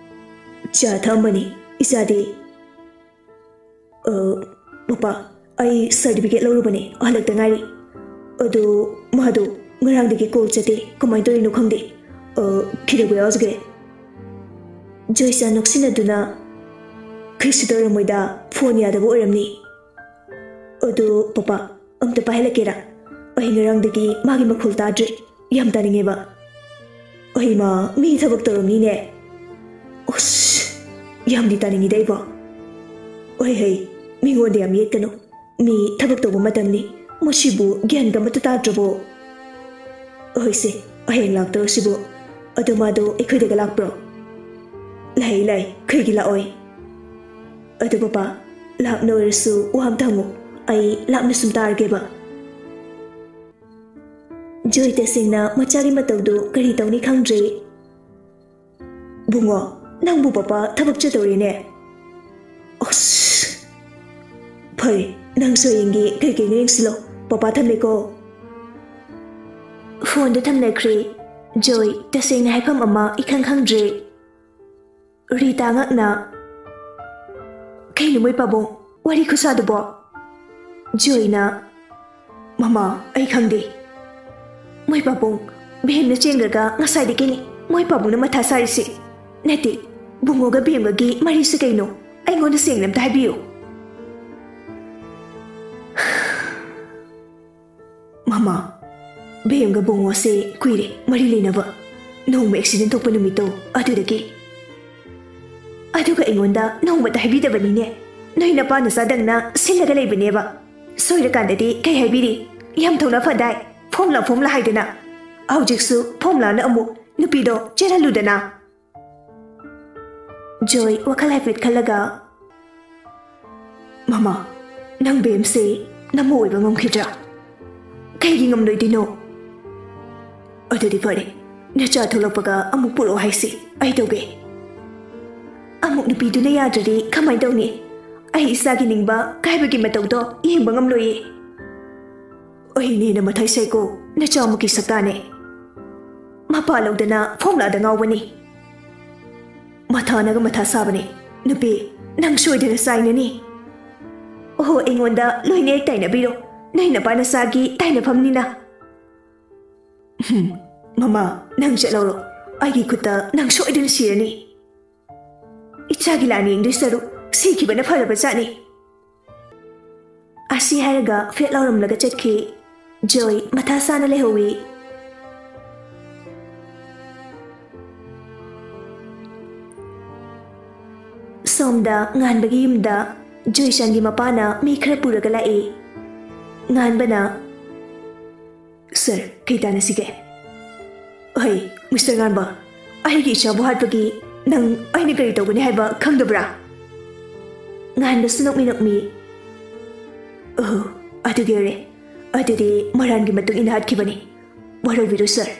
"ꯆꯥ ꯊꯛꯑꯝꯕꯅꯤ, ꯏꯆꯥꯗꯤ?" "ꯑ, ꯄꯄꯥ, ꯑꯩ ꯁꯥꯔꯇꯤꯐꯤꯀꯦꯠ ꯂꯧꯔꯨꯕꯅꯦ, ꯍꯜꯂꯛꯇ ꯉꯥꯏꯔꯤ꯫ ꯑꯗꯣ ꯃꯥꯗꯣ ꯉꯔꯥꯡꯗꯒꯤ ꯀꯣꯜ ꯆꯠꯇꯦ, ꯀꯃꯥꯏꯅ ꯇꯧꯔꯤꯅꯣ ꯈꯪꯗꯦ꯫ ꯑ, ꯀꯩꯗꯧꯕ ꯌꯥꯎꯖꯒꯦ?" ꯖꯣꯏꯁ ꯅꯣꯛꯁꯤꯟꯅꯗꯨꯅ, "ꯀꯩꯁꯨ ꯇꯧꯔꯝꯃꯣꯏꯗ, ꯐꯣꯟ ꯌꯥꯗꯕ ꯑꯣꯏꯔꯝꯅꯤ꯫ ꯑꯗꯣ ꯄꯄꯥ, ꯑꯝꯇ ꯄꯥꯏꯍꯜꯂꯛꯀꯦꯔꯥ? ꯑꯩ ꯉꯔꯥꯡꯗꯒꯤ ꯃꯥꯒꯤ ꯃꯈꯣꯜ ꯇꯥꯗ꯭ꯔꯦ, ꯌꯥꯝ ꯇꯥꯅꯤꯡꯉꯦꯕ꯫ ꯑꯩꯃ, ꯃꯤ ꯊꯕꯛ ꯇꯧꯔꯝꯅꯤꯅꯦ꯫ ꯑꯁ, ꯌꯥꯝꯗꯤ ꯇꯥꯅꯤꯡꯉꯤꯗ ꯑꯩꯕꯣ꯫ ꯍꯣꯏ ꯍꯩ, ꯃꯤꯉꯣꯟꯗ ꯌꯥꯝ ꯌꯦꯠꯀꯅꯨ꯫ ꯃꯤ ꯊꯕꯛ ꯇꯧꯕ ꯃꯇꯝꯅꯤ꯫ ꯃꯁꯤꯕꯨ ꯒ꯭ꯌꯥꯟꯒ ꯑꯃꯠꯇ ꯇꯥꯗ꯭ꯔꯕꯣ?" "ꯍꯣꯏꯁꯦ, ꯍꯌꯦꯡ ꯂꯥꯛꯇꯧꯔꯁꯤꯕꯨ꯫ ꯑꯗꯣ ꯃꯥꯗꯣ ꯑꯩꯈꯣꯏꯗꯒ ꯂꯥꯛꯄ꯭ꯔꯣ?" "ꯂꯥꯛꯏ, ꯂꯥꯛꯏ, ꯀꯩꯒꯤ ꯂꯥꯛꯑꯣꯏ?" "ꯑꯗꯣ ꯄꯄꯥ, ꯂꯥꯞꯅ ꯑꯣꯏꯔꯁꯨ ꯋꯥ ꯑꯝꯇ ꯍꯪꯉꯨ꯫ ꯑꯩ ꯂꯥꯞꯅ ꯁꯨꯝ ꯇꯥꯔꯒꯦꯕ꯫" ꯖꯣꯏ ꯇꯁꯦꯡꯅ ꯃꯆꯥꯒꯤ ꯃꯇꯧꯗꯨ ꯀꯔꯤ ꯇꯧꯅꯤ ꯈꯪꯗ꯭ꯔꯦ꯫ "ꯕꯨꯡꯉꯣ, ꯅꯪꯕꯨ ꯄꯄꯥ ꯊꯕꯛ ꯆꯠꯇꯧꯔꯦꯅꯦ꯫ ꯑꯁ, ꯐꯔꯦ, ꯅꯪꯁꯨ ꯍꯌꯦꯡꯒꯤ ꯀꯩ ꯀꯩꯅꯣ ꯌꯦꯡꯁꯤꯜꯂꯣ꯫ ꯄꯄꯥ ꯊꯝꯃꯦꯀꯣ꯫" ꯐꯣꯟꯗꯨ ꯊꯝꯅꯈ꯭ꯔꯦ꯫ ꯖꯣꯏ ꯇꯁꯦꯡꯅ ꯍꯥꯏꯐꯝ ꯑꯃ ꯏꯈꯪ ꯈꯪꯗ꯭ꯔꯦ꯫ ꯔꯤꯇꯥ ꯉꯛꯅ, "ꯀꯩꯅꯣ ꯃꯣꯏ ꯄꯥꯕꯨꯡ ꯋꯥꯔꯤ ꯈꯨꯁꯥꯗꯨꯕꯣ?" ꯖꯣꯏꯅ, "ꯃꯃꯥ, ꯑꯩ ꯈꯪꯗꯦ꯫ ꯃꯣꯏ ꯄꯥꯕꯨꯡ, ꯕꯦꯝꯅ ꯆꯦꯟꯈ꯭ꯔꯒ ꯉꯁꯥꯏꯗꯒꯤꯅꯤ ꯃꯣꯏ ꯄꯥꯕꯨꯡꯅ ꯃꯊꯥ ꯁꯥꯔꯤꯁꯤ꯫ ꯅꯠꯇꯦ, ꯕꯨꯡꯉꯣꯒ ꯕꯦꯝꯒꯒꯤ ꯃꯔꯤꯁꯤ ꯀꯩꯅꯣ? ꯑꯩꯉꯣꯟꯗ ꯁꯦꯡꯅ ꯑꯝꯇ ꯍꯥꯏꯕꯤꯌꯨ꯫" "ꯃꯃꯥ, ꯕꯦꯝꯒ ꯕꯨꯡꯉꯣꯁꯦ ꯀꯨꯏꯔꯦ ꯃꯔꯤ ꯂꯩꯅꯕ꯫ ꯅꯣꯡꯃ ꯑꯦꯛꯁꯤꯗꯦꯟ ꯊꯣꯛꯄ ꯅꯨꯃꯤꯠꯇꯣ ꯑꯗꯨꯗꯒꯤ꯫ ꯑꯗꯨꯒ ꯑꯩꯉꯣꯟꯗ ꯅꯣꯡꯃꯇ ꯍꯥꯏꯕꯤꯗꯕꯅꯤꯅꯦ꯫ ꯅꯣꯏ ꯅꯄꯥ ꯅꯆꯥꯗꯪꯅ ꯁꯤꯜꯂꯒ ꯂꯩꯕꯅꯦꯕ꯫ ꯁꯣꯏꯔꯀꯥꯟꯗꯗꯤ ꯀꯩ ꯍꯥꯏꯕꯤꯔꯤ? ꯌꯥꯝ ꯊꯧꯅꯥ ꯐꯗꯥꯏ꯫ ꯐꯣꯝꯂꯥ ꯐꯣꯝꯂꯥ ꯍꯥꯏꯗꯅ꯫ ꯍꯧꯖꯤꯛꯁꯨ ꯐꯣꯝꯂꯥꯅ ꯑꯃꯨꯛ ꯅꯨꯄꯤꯗꯣ ꯆꯦꯜꯍꯜꯂꯨꯗꯅ꯫" ꯖꯣꯏ ꯋꯥꯈꯜ ꯍꯥꯏꯐꯦꯠ ꯈꯜꯂꯒ, "ꯃꯃꯥ, ꯅꯪ ꯕꯦꯝꯁꯦ ꯅꯃꯧ ꯑꯣꯏꯕ ꯉꯝꯈꯤꯗ꯭ꯔꯥ? ꯀꯩꯒꯤ ꯉꯝꯂꯣꯏꯗꯣꯏꯅꯣ? ꯑꯗꯨꯗꯤ ꯐꯔꯦ, ꯅꯆꯥ ꯊꯣꯛꯂꯛꯄꯒ ꯑꯃꯨꯛ ꯄꯨꯔꯛꯑꯣ ꯍꯥꯏꯁꯤ, ꯑꯩ ꯇꯧꯒꯦ꯫ ꯑꯃꯨꯛ ꯅꯨꯄꯤꯗꯨꯅ ꯌꯥꯗ꯭ꯔꯗꯤ ꯀꯃꯥꯏꯅ ꯇꯧꯅꯤ? ꯑꯩ ꯏꯆꯥꯒꯤ ꯅꯤꯡꯕ ꯀꯥꯏꯕꯒꯤ ꯃꯇꯧꯗꯣ ꯌꯦꯡꯕ ꯉꯝꯂꯣꯏꯌꯦ꯫ ꯑꯩꯅ ꯍꯦꯟꯅ ꯃꯊꯥ ꯁꯥꯏꯀꯣ, ꯅꯆꯥꯃꯛꯀꯤ ꯁꯛꯇꯥꯅꯦ꯫ ꯃꯄꯥ ꯂꯧꯗꯅ ꯐꯣꯝꯂꯥꯗ ꯉꯥꯎꯕꯅꯤ꯫ ꯃꯊꯥꯅꯒ ꯃꯊꯥ ꯁꯥꯕꯅꯦ꯫ ꯅꯨꯄꯤ, ꯅꯪ ꯁꯣꯏꯗꯅ ꯆꯥꯏꯅꯅꯤ꯫ ꯑꯣꯍꯣ, ꯑꯩꯉꯣꯟꯗ ꯂꯣꯏꯅ ꯍꯦꯛ ꯇꯥꯏꯅꯕꯤꯔꯣ, ꯅꯣꯏ ꯅꯄꯥ ꯅꯆꯥꯒꯤ ꯇꯥꯏꯅꯐꯝꯅꯤꯅ꯫ ꯍꯨꯝ, ꯃꯃꯥ, ꯅꯪ ꯆꯠꯍꯧꯔꯣ꯫ ꯑꯩꯒꯤ ꯈꯨꯠꯇ ꯅꯪ ꯁꯣꯏꯗꯅ ꯁꯤꯔꯅꯤ꯫ ꯏꯆꯥꯒꯤ ꯂꯥꯟ ꯌꯦꯡꯗꯣꯏ ꯁꯔꯨꯛ ꯁꯤꯈꯤꯕꯅ ꯐꯔꯕ ꯖꯥꯠꯅꯤ꯫ ꯑꯁꯤ ꯍꯥꯏꯔꯒ ꯐꯦꯠ ꯂꯥꯎꯔꯝꯂꯒ ꯆꯠꯈꯤ꯫ ꯖꯣꯏ ꯃꯊꯥ ꯁꯥꯅ ꯂꯩꯍꯧꯋꯤ꯫ ꯁꯣꯝꯗ ꯉꯥꯟꯕꯒꯤ ꯌꯨꯝꯗ ꯖꯣꯏꯆꯥꯟꯒꯤ ꯃꯄꯥꯅ ꯃꯤ ꯈꯔ ꯄꯨꯔꯒ ꯂꯥꯛꯏ꯫ ꯉꯥꯟꯕꯅ, "ꯁꯔ, ꯀꯩ ꯇꯥꯟꯅꯁꯤꯒꯦ?" "ꯍꯩ, ꯃꯤꯁꯇꯔ ꯉꯥꯟꯕ, ꯑꯩꯒꯤ ꯏꯆꯥꯕꯨ ꯍꯥꯠꯄꯒꯤ ꯅꯪ ꯑꯩꯅ ꯀꯔꯤ ꯇꯧꯒꯅꯤ ꯍꯥꯏꯕ ꯈꯪꯗꯕ꯭ꯔꯥ?" ꯉꯥꯟꯕꯁꯨ ꯅꯣꯛꯃꯤ ꯅꯣꯛꯃꯤ, "ꯑꯣꯍꯣ, ꯑꯗꯨꯒꯤ ꯑꯣꯏꯔꯦ꯫ ꯑꯗꯨꯗꯤ ꯃꯔꯥꯟꯒꯤ ꯃꯇꯨꯡ ꯏꯟꯅ ꯍꯥꯠꯈꯤꯕꯅꯤ꯫ ꯋꯥꯔꯧꯕꯤꯔꯣ, ꯁꯔ꯫"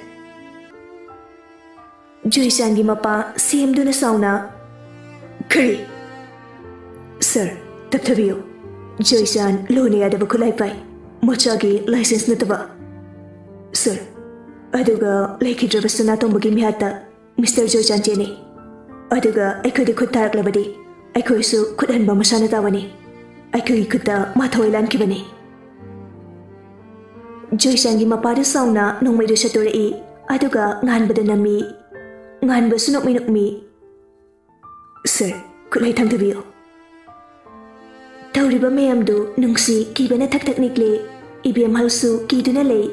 ꯖꯣꯏꯆꯥꯟꯒꯤ ꯃꯄꯥ ꯁꯦꯝꯗꯨꯅ ꯁꯥꯎꯅ, "ꯀꯔꯤ?" "ꯁꯔ, ꯇꯞꯊꯕꯤꯌꯨ꯫ ꯖꯣꯏꯆꯥꯟ ꯂꯣꯅ ꯌꯥꯗꯕ ꯈꯨꯠꯂꯥꯏ ꯄꯥꯏ, ꯃꯆꯥꯒꯤ ꯂꯥꯏꯁꯦꯟꯁ ꯅꯠꯇꯕ꯫ ꯁꯔ, ꯑꯗꯨꯒ ꯂꯩꯈꯤꯗ꯭ꯔꯕ ꯁꯅꯥꯇꯣꯝꯕꯒꯤ ꯃꯤꯍꯥꯠꯇ ꯃꯤꯁꯇꯔ ꯖꯣꯏꯆꯥꯟ ꯆꯦꯟꯅꯩ꯫ ꯑꯗꯨꯒ ꯑꯩꯈꯣꯏꯗ ꯈꯨꯠ ꯊꯥꯔꯛꯂꯕꯗꯤ ꯑꯩꯈꯣꯏꯁꯨ ꯈꯨꯠ ꯍꯟꯕ ꯃꯁꯥꯅ ꯇꯥꯕꯅꯤ꯫ ꯑꯩꯈꯣꯏꯒꯤ ꯈꯨꯠꯇ ꯃꯥ ꯊꯋꯥꯏ ꯂꯥꯟꯈꯤꯕꯅꯤ꯫" ꯖꯣꯏꯆꯥꯟꯒꯤ ꯃꯄꯥꯗꯨ ꯁꯥꯎꯅ ꯅꯣꯡꯃꯩꯗꯨ ꯁꯠꯇꯣꯔꯛꯏ, ꯑꯗꯨꯒ ꯉꯥꯟꯕꯗ ꯅꯝꯃꯤ꯫ ꯉꯥꯟꯕꯁꯨ ꯅꯣꯛꯃꯤ ꯅꯣꯛꯃꯤ, "ꯁꯔ, ꯈꯨꯠꯂꯥꯏ ꯊꯥꯡꯊꯕꯤꯌꯨ꯫" ꯇꯧꯔꯤꯕ ꯃꯌꯥꯝꯗꯨ ꯅꯨꯡꯁꯤ ꯀꯤꯕꯅ ꯊꯛ ꯊꯛ ꯅꯤꯛꯂꯦ꯫ ꯏꯕꯦꯝꯍꯜꯁꯨ ꯀꯤꯗꯨꯅ ꯂꯩ꯫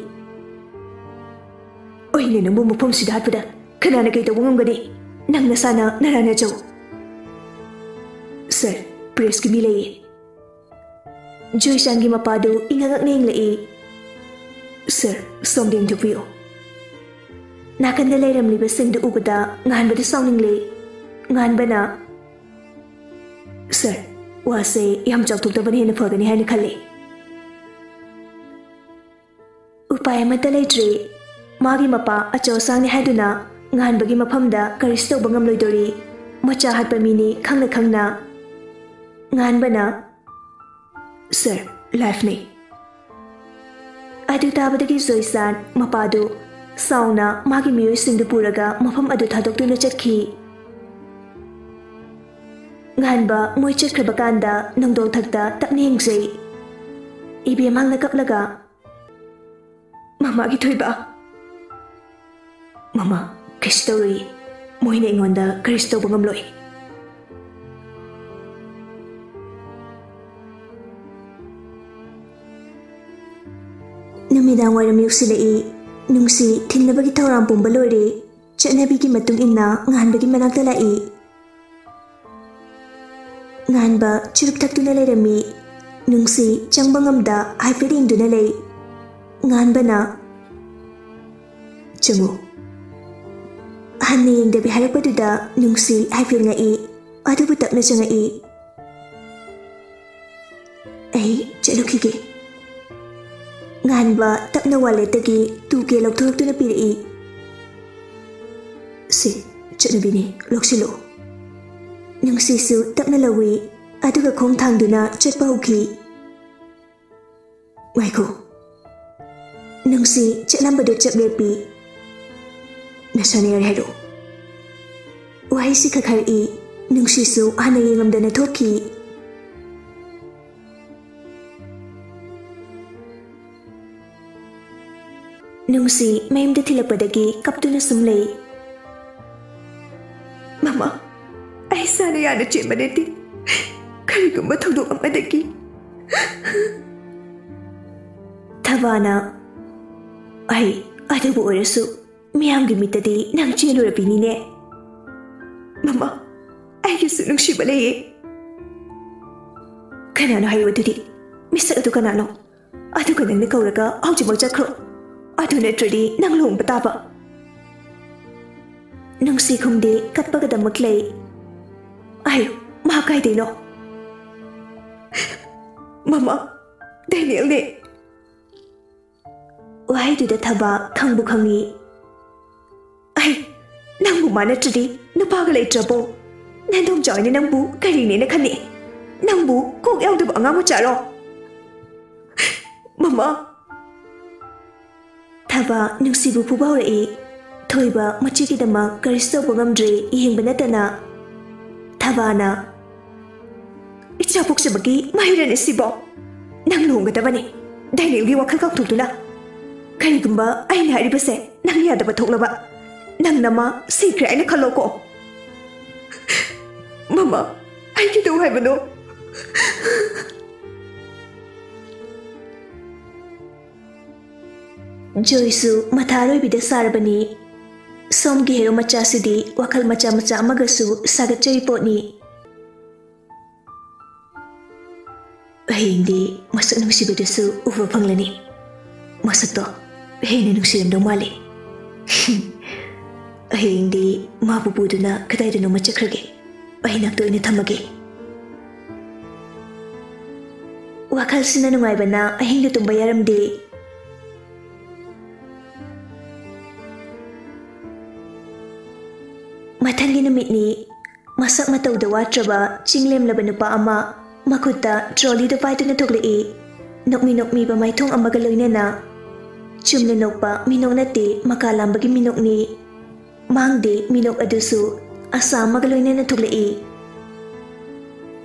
"ꯑꯩꯅ ꯅꯪꯕꯨ ꯃꯐꯝꯁꯤꯗ ꯍꯥꯠꯄꯗ ꯀꯅꯥꯅ ꯀꯩ ꯇꯧꯕ ꯉꯝꯒꯅꯤ? ꯅꯪ ꯅꯁꯥꯅ ꯅꯔꯥꯟ ꯌꯥꯖꯧ꯫" "ꯁꯔ, ꯄ꯭ꯔꯦꯁꯀꯤ ꯃꯤ ꯂꯩꯌꯦ꯫" ꯖꯣꯏꯆꯥꯟꯒꯤ ꯃꯄꯥꯗꯨ ꯏꯉꯛ ꯉꯛꯅ ꯌꯦꯡꯂꯛꯏ꯫ "ꯁꯔ, ꯁꯣꯝꯗ ꯌꯦꯡꯊꯣꯛꯄꯤꯌꯨ꯫" ꯅꯥꯀꯟꯗ ꯂꯩꯔꯝꯂꯤꯕꯁꯤꯡꯗꯨ ꯎꯕꯗ ꯉꯥꯟꯕꯗꯨ ꯁꯥꯎꯅꯤꯡꯂꯦ꯫ ꯉꯥꯟꯕꯅ, "ꯁꯔ, ꯋꯥꯁꯦ ꯌꯥꯝ ꯆꯥꯎꯊꯣꯛꯇꯕꯅ ꯍꯦꯟꯅ ꯐꯒꯅꯤ ꯍꯥꯏꯅ ꯈꯜꯂꯤ꯫" ꯎꯄꯥꯏ ꯑꯃꯠꯇ ꯂꯩꯇ꯭ꯔꯦ꯫ ꯃꯥꯒꯤ ꯃꯄꯥ ꯑꯆꯧ ꯑꯁꯥꯡꯅꯤ ꯍꯥꯏꯗꯨꯅ ꯉꯥꯟꯕꯒꯤ ꯃꯐꯝꯗ ꯀꯔꯤꯁꯨ ꯇꯧꯕ ꯉꯝꯂꯣꯏꯗꯧꯔꯤ꯫ ꯃꯆꯥ ꯍꯥꯠꯄ ꯃꯤꯅꯤ ꯈꯪꯅ ꯈꯪꯅ꯫ ꯉꯥꯟꯕꯅ, "ꯁꯔ, ꯂꯥꯏꯐꯅꯤ꯫" ꯑꯗꯨ ꯇꯥꯕꯗꯒꯤ ꯖꯣꯏꯁꯥꯟ ꯃꯄꯥꯗꯨ ꯁꯥꯎꯅ ꯃꯥꯒꯤ ꯃꯤꯑꯣꯏꯁꯤꯡꯗꯨ ꯄꯨꯔꯒ ꯃꯐꯝ ꯑꯗꯨ ꯊꯥꯗꯣꯛꯇꯨꯅ ꯆꯠꯈꯤ꯫ ꯉꯥꯟꯕ ꯃꯣꯏ ꯆꯠꯈ꯭ꯔꯕ ꯀꯥꯟꯗ ꯅꯣꯡꯗꯣꯡꯊꯛꯇ ꯇꯞꯅ ꯌꯦꯡꯖꯩ꯫ ꯏꯕꯦꯝꯍꯜꯅ ꯀꯞꯂꯒ, "ꯃꯃꯥꯒꯤ ꯊꯣꯏꯕ꯫" "ꯃꯃꯥ, ꯀꯩꯁꯨ ꯇꯧꯔꯣꯏ꯫ ꯃꯣꯏꯅ ꯑꯩꯉꯣꯟꯗ ꯀꯔꯤꯁꯨ ꯇꯧꯕ ꯉꯝꯂꯣꯏ꯫" ꯅꯨꯃꯤꯗꯥꯡ ꯋꯥꯏꯔꯝ ꯌꯧꯁꯤꯜꯂꯛꯏ꯫ ꯅꯨꯡꯁꯤ ꯊꯤꯟꯅꯕꯒꯤ ꯊꯧꯔꯥꯡ ꯄꯨꯝꯕ ꯂꯣꯏꯔꯦ꯫ ꯆꯠꯅꯕꯤꯒꯤ ꯃꯇꯨꯡ ꯏꯟꯅ ꯉꯥꯟꯕꯒꯤ ꯃꯅꯥꯛꯇ ꯂꯥꯛꯏ꯫ ꯉꯥꯟꯕ ꯆꯨꯔꯨꯞ ꯊꯛꯇꯨꯅ ꯂꯩꯔꯝꯃꯤ꯫ ꯅꯨꯡꯁꯤ ꯆꯪꯕ ꯉꯝꯗ ꯍꯥꯏꯐꯦꯠ ꯌꯦꯡꯗꯨꯅ ꯂꯩ꯫ ꯉꯥꯟꯕꯅ, "ꯆꯪꯉꯨ꯫" ꯍꯟꯅ ꯌꯦꯡꯗꯕꯤ ꯍꯥꯏꯔꯛꯄꯗꯨꯗ ꯅꯨꯡꯁꯤ ꯍꯥꯏꯐꯦꯠ ꯉꯛꯏ, ꯑꯗꯨꯕꯨ ꯇꯞꯅ ꯆꯪꯉꯛꯏ꯫ "ꯑꯩ ꯆꯠꯂꯨꯈꯤꯒꯦ꯫" ꯉꯥꯟꯕ ꯇꯞꯅ ꯋꯥꯂꯦꯠꯇꯒꯤ ꯇꯨ ꯀꯦ ꯂꯧꯊꯣꯔꯛꯇꯨꯅ ꯄꯤꯔꯛꯏ꯫ "ꯁꯤ ꯆꯠꯅꯕꯤꯅꯤ, ꯂꯧꯁꯤꯜꯂꯨ꯫" ꯅꯨꯡꯁꯤꯁꯨ ꯇꯞꯅ ꯂꯧꯏ, ꯑꯗꯨꯒ ꯈꯣꯡ ꯊꯥꯡꯗꯨꯅ ꯆꯠꯄ ꯍꯧꯈꯤ꯫ "ꯉꯥꯏꯈꯣ꯫" ꯅꯨꯡꯁꯤ ꯆꯠꯂꯝꯕꯗꯨ ꯆꯞ ꯂꯦꯞꯄꯤ꯫ "ꯅꯁꯥꯅ ꯌꯥꯔꯦ ꯍꯥꯏꯔꯛꯑꯣ꯫" ꯋꯥꯍꯩꯁꯤ ꯈꯛ ꯍꯥꯏꯔꯛꯏ꯫ ꯅꯨꯡꯁꯤꯁꯨ ꯍꯥꯟꯅ ꯌꯦꯡꯉꯝꯗꯅ ꯊꯣꯛꯈꯤ꯫ ꯅꯨꯡꯁꯤ ꯃꯌꯨꯝꯗ ꯊꯤꯜꯂꯛꯄꯗꯒꯤ ꯀꯞꯇꯨꯅ ꯁꯨꯝ ꯂꯩ꯫ "ꯃꯃꯥ, ꯑꯩ ꯏꯁꯥꯅ ꯌꯥꯅ ꯆꯦꯟꯕ ꯅꯠꯇꯦ꯫ ꯀꯔꯤꯒꯨꯝꯕ ꯊꯧꯗꯣꯛ ꯑꯃꯗꯒꯤ꯫" ꯊꯕꯥꯅ, "ꯑꯩ ꯑꯗꯨꯕꯨ ꯑꯣꯏꯔꯁꯨ ꯃꯤꯌꯥꯝꯒꯤ ꯃꯤꯠꯇꯗꯤ ꯅꯪ ꯆꯦꯜꯂꯨꯔꯕꯤꯅꯤꯅꯦ꯫" "ꯃꯃꯥ, ꯑꯩꯒꯤꯁꯨ ꯅꯨꯡꯁꯤꯕ ꯂꯩꯌꯦ꯫" "ꯀꯅꯥꯅꯣ ꯍꯥꯏꯌꯨ ꯑꯗꯨꯗꯤ? ꯃꯤꯁꯛ ꯑꯗꯨ ꯀꯅꯥꯅꯣ? ꯑꯗꯨꯒ ꯅꯪꯅ ꯀꯧꯔꯒ ꯍꯧꯖꯤꯛꯃꯛ ꯆꯠꯈ꯭ꯔꯣ꯫ ꯑꯗꯨ ꯅꯠꯇ꯭ꯔꯗꯤ ꯅꯪ ꯂꯨꯍꯣꯡꯕ ꯇꯥꯕ꯫" ꯅꯨꯡꯁꯤ ꯈꯨꯝꯗꯦ, ꯀꯞꯄꯒꯗꯃꯛ ꯂꯩ꯫ ꯑꯩ, ꯃꯥ ꯀꯥꯏꯗꯩꯅꯣ? ꯃꯃꯥ, ꯗꯦꯅꯤꯌꯦꯜꯅꯦ꯫ ꯋꯥꯍꯩꯗꯨꯗ ꯊꯕꯥ ꯈꯪꯕꯨ ꯈꯪꯉꯤ꯫ ꯑꯩ, ꯅꯪꯕꯨ ꯃꯥ ꯅꯠꯇ꯭ꯔꯗꯤ ꯅꯨꯄꯥꯒ ꯂꯩꯇ꯭ꯔꯕꯣ? ꯅꯥꯟꯗꯣꯝ ꯆꯥꯎꯏꯅ ꯅꯪꯕꯨ ꯀꯔꯤꯅꯦꯅ ꯈꯟꯅꯤ? ꯅꯪꯕꯨ ꯀꯣꯛ ꯌꯥꯎꯗꯕ ꯑꯉꯥꯡ ꯃꯆꯥꯔꯣ? ꯃꯃꯥ꯫ ꯊꯕꯥ ꯅꯨꯡꯁꯤꯕ ꯐꯨꯕ ꯍꯧꯔꯛꯏ꯫ ꯊꯣꯏꯕ ꯃꯆꯦꯒꯤꯗꯃꯛ ꯀꯔꯤꯁꯨ ꯇꯧꯕ ꯉꯝꯗ꯭ꯔꯦ ꯌꯦꯡꯕ ꯅꯠꯇꯅ꯫ ꯊꯕꯥꯅ, "ꯏꯆꯥ ꯄꯣꯛꯆꯕꯒꯤ ꯃꯍꯩꯔꯅꯤ ꯁꯤꯕꯣ? ꯅꯪ ꯂꯨꯍꯣꯡꯒꯗꯕꯅꯤ, ꯗꯦꯅꯤꯌꯦꯜꯒꯤ ꯋꯥꯈꯜ ꯀꯥꯎꯊꯣꯛꯇꯨꯅ꯫ ꯀꯔꯤꯒꯨꯝꯕ ꯑꯩꯅ ꯍꯥꯏꯔꯤꯕꯁꯦ ꯅꯪ ꯌꯥꯗꯕ ꯊꯣꯛꯂꯕ, ꯅꯪ ꯅꯃꯥ ꯁꯤꯈ꯭ꯔꯦ ꯍꯥꯏꯅ ꯈꯜꯂꯣꯀꯣ꯫" "ꯃꯃꯥ, ꯑꯩ ꯀꯩꯗꯧ ꯍꯥꯏꯕꯅꯣ?" ꯖꯣꯏꯁꯨ ꯃꯊꯥ ꯑꯔꯣꯏꯕꯤꯗ ꯁꯥꯔꯕꯅꯤ꯫ ꯁꯣꯝꯒꯤ ꯍꯦꯔꯣ ꯃꯆꯥꯁꯤꯗꯤ ꯋꯥꯈꯜ ꯃꯆꯥ ꯃꯆꯥ ꯑꯃꯒꯁꯨ ꯁꯥꯒꯠꯆꯔꯤ ꯄꯣꯠꯅꯤ꯫ ꯍꯌꯦꯡꯗꯤ ꯃꯁꯛ ꯅꯨꯡꯁꯤꯕꯗꯨꯁꯨ ꯎꯕ ꯐꯪꯂꯅꯤ꯫ ꯃꯁꯛꯇꯣ ꯍꯦꯟꯅ ꯅꯨꯡꯁꯤꯔꯝꯗꯧ ꯃꯥꯜꯂꯤ꯫ ꯍꯌꯦꯡꯗꯤ ꯃꯥꯕꯨ ꯄꯨꯗꯨꯅ ꯀꯗꯥꯏꯗꯅꯣꯃ ꯆꯠꯈ꯭ꯔꯒꯦ꯫ ꯑꯩ ꯅꯥꯛꯇ ꯑꯣꯏꯅ ꯊꯝꯃꯒꯦ꯫ ꯋꯥꯈꯜꯁꯤꯅ ꯅꯨꯡꯉꯥꯏꯕꯅ ꯑꯍꯤꯡꯗ ꯇꯨꯝꯕ ꯌꯥꯔꯝꯗꯦ꯫ ꯃꯊꯪꯒꯤ ꯅꯨꯃꯤꯠꯅꯤ꯫ ꯃꯁꯛ ꯃꯇꯧꯗ ꯋꯥꯠꯇ꯭ꯔꯕ ꯆꯤꯡ ꯂꯦꯝꯂꯕ ꯅꯨꯄꯥ ꯑꯃ ꯃꯈꯨꯠꯇ ꯇ꯭ꯔꯣꯂꯤꯗꯨ ꯄꯥꯏꯗꯨꯅ ꯊꯣꯛꯂꯛꯏ꯫ ꯅꯣꯛꯃꯤ ꯅꯣꯛꯃꯤꯕ ꯃꯥꯏꯊꯣꯡ ꯑꯃꯒ ꯂꯣꯏꯅꯅ꯫ ꯆꯨꯝꯅ ꯅꯣꯛꯄ ꯃꯤꯅꯣꯛ ꯅꯠꯇꯦ, ꯃꯀꯥ ꯂꯥꯝꯕꯒꯤ ꯃꯤꯅꯣꯛꯅꯤ꯫ ꯃꯥꯡꯗꯦ, ꯃꯤꯅꯣꯛ ꯑꯗꯨꯁꯨ ꯑꯁꯥ ꯑꯃꯒ ꯂꯣꯏꯅꯅ ꯊꯣꯛꯂꯛꯏ꯫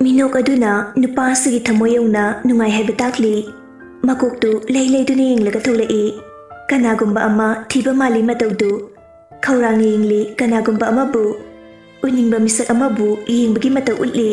ꯃꯤꯅꯣꯛ ꯑꯗꯨꯅ ꯅꯨꯄꯥ ꯑꯁꯤꯒꯤ ꯊꯃꯣꯏ ꯌꯧꯅ ꯅꯨꯡꯉꯥꯏ ꯍꯥꯏꯕ ꯇꯥꯛꯂꯤ꯫ ꯃꯀꯣꯛꯇꯨ ꯂꯩ ꯂꯩꯗꯨꯅ ꯌꯦꯡꯂꯒ ꯊꯣꯛꯂꯛꯏ꯫ ꯀꯅꯥꯒꯨꯝꯕ ꯑꯃ ꯊꯤꯕ ꯃꯥꯜꯂꯤ ꯃꯇꯧꯗꯨ꯫ ꯈꯧꯔꯥꯡꯅ ꯌꯦꯡꯂꯤ, ꯀꯅꯥꯒꯨꯝꯕ ꯑꯃꯕꯨ꯫ ꯎꯅꯤꯡꯕ ꯃꯤꯁꯛ ꯑꯃꯕꯨ ꯌꯦꯡꯕꯒꯤ ꯃꯇꯧ ꯎꯠꯂꯤ꯫